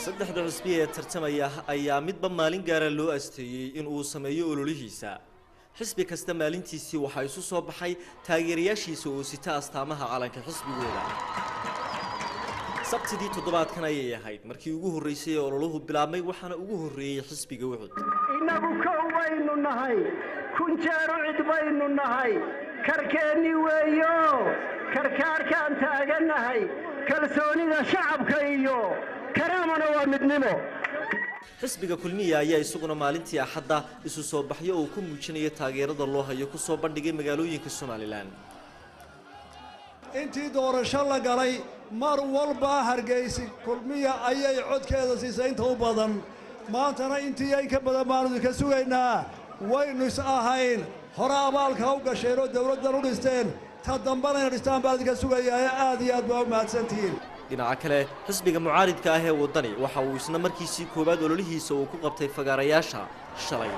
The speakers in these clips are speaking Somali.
Saddexda xisbi ee tartamaya ayaa midba maalin gaara loo asteeyey in uu sameeyo ololihiisa. Xisbi kasta maalintiisii waxaa isu soo baxay taageerayaashiisa oo sita astaamaha calanka xisbigooda. Sabtidii toddobaadkan ayay ahayd markii ugu horreysay ee ololuhu bilaabmay, waxaana ugu horreeyey xisbiga Wuxud. Innagu kow baynu nahay, 1000 jeer u cid baynu nahay, karkeenni weeyo, karkaarkaan taagannahay, kalsoonida shacabka iyo karaamana waa midnimo. Xisbiga Kulmiya ayaa isaguna maalintii Axadda isu soo baxyo oo ku muujinaya taageerada loo hayo ku soo bandhigay magaalooyinka Somalilan. Intii doorasho la galay mar walba Hargeysi Kulmiya ayay codkeeda siisay inta u badan, maantana intii in ka badan baanu idinka sugaynaa. Waynu is ahayn hore abaalka u gasheen oo dawladdan u dhisteen, ta dambana ina dhistaan baan idinka sugayaa. Aad iyo aad baa u mahadsantihiin. Dhinaca kale, xisbiga mucaaridka ah ee Waddani waxa uu isna markiisii koowaad ololihiisa uu ku qabtay fagaarayaasha shalay.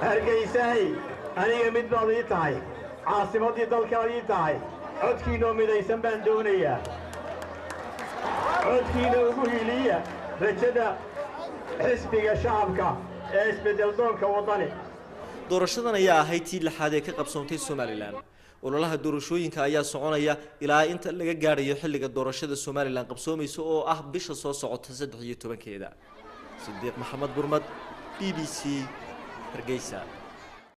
Hargaysahay, aniga mid baad ii tahay, caasimaddii dalkaad ii tahay. Codkiinnoo midaysan baan doonayaa, codkiinna ugu hiiliya rajada xisbiga shacabka ee isbeddeldoonka Waddani. Doorashadan ayaa ahayd tii lixaad ee ka qabsoontay Somalilan. Ololaha doorashooyinka ayaa soconaya ilaa inta laga gaadhayo xilliga doorashada Somalilan qabsoomaysa oo ah bisha soo socota 13-keeda. Sidiiq Maxamed Burmad, B B C, Hargeysa.